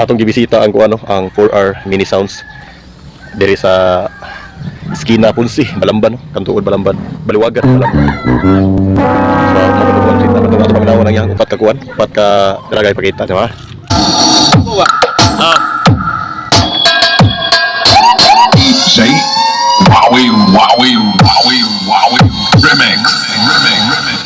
Atong gibisita ang kuano, ang 4R Mini Sounds diri sa Skina Punsi, Balamban, no? Kantuod Balamban, Baliwagan, Balamban. So, magandang sita, magandang ato paminawan ang iyang upat ka kuan, upat ka dragay pakita, di ba? Ah. Say Wowie Wowie Wowie Wowie Remix Remix Remix.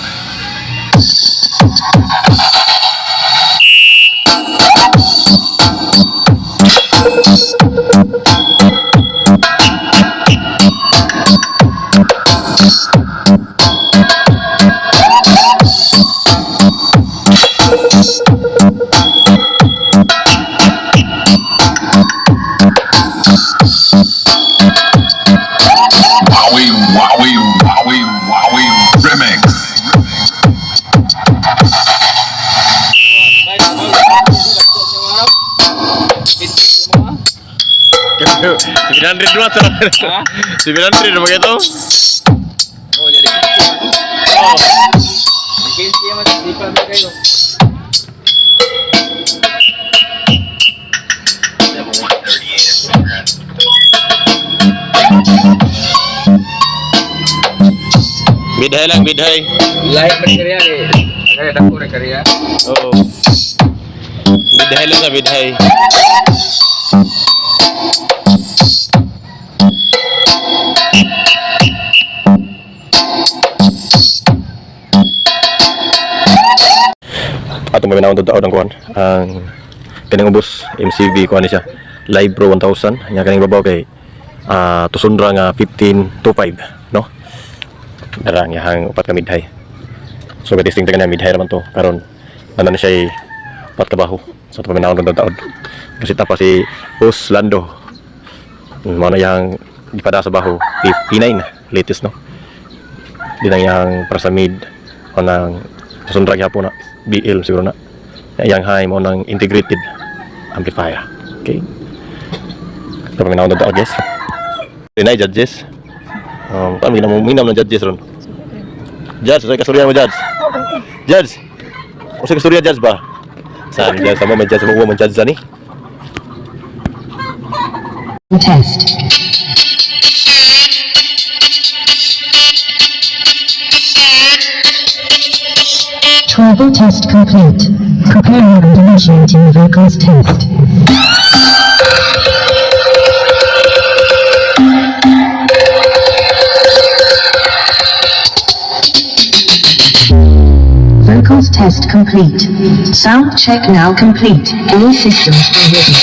Wowie Wowie Wowie Wowie Remix. Seven watts. 700 na ba ito? Oh, jadi. Oh. Kinsi mas di pa ba kayo? Midhay lang, midhay. Lahi man kariya eh. Kaya dako ra kariya. Oo. Midhay lang sa midhay. Atong maminawon taon ang kuan. Ang kaning ubos MCV kuan ni siya. Live Pro 1000. Nya kaning babaw kay Tusundra nga 1525, no? Darang yahang upat ka midhay. So testing ta na midhay raman to karon ano na siya ay upat ka baho. So ito paminawon ng taon. Kasi tapa si Us Lando. Mao na yang gipada sa baho P9 latest, no. Di nang yang para sa mid o nang Tusundra gyapon na BL siguro na. Yang high mo nang integrated amplifier. Okay. Ito paminawon ng taon, guys. Dinay judges. Kami na mo minam ng judges ron. Judge, sa kasturya mo, judge. Judge. O sa kasturya, judge ba? Saan judge? Sama may judge mo man judge ani. Test. Travel test complete. Preparing and initiating vocals test. Vocals test complete. Sound check now complete. All systems are ready.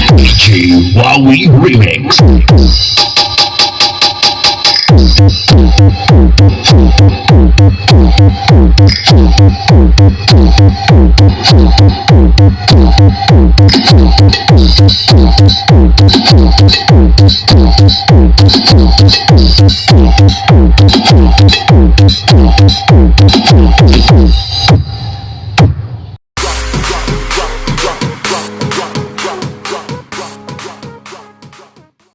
DJ Wowie Remix.